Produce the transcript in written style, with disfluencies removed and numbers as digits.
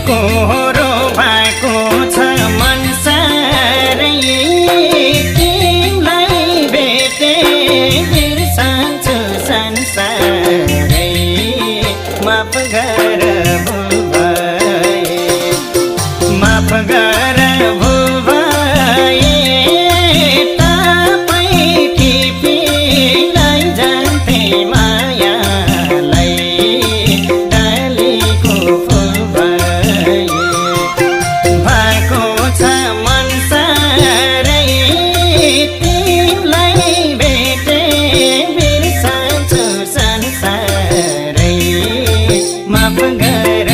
कोरो भएको छ मन सारै तिमीलाई भेटे बिर्सन्छु संसारै माफ गर भुल भए माफ गर भुल भए तपाईँ टिपिलाई जान्थे मायालाई डालीको फुल भए भएको छ मन सारै तिमीलाई भेटे बिर्सन्छु संसारै माफ गर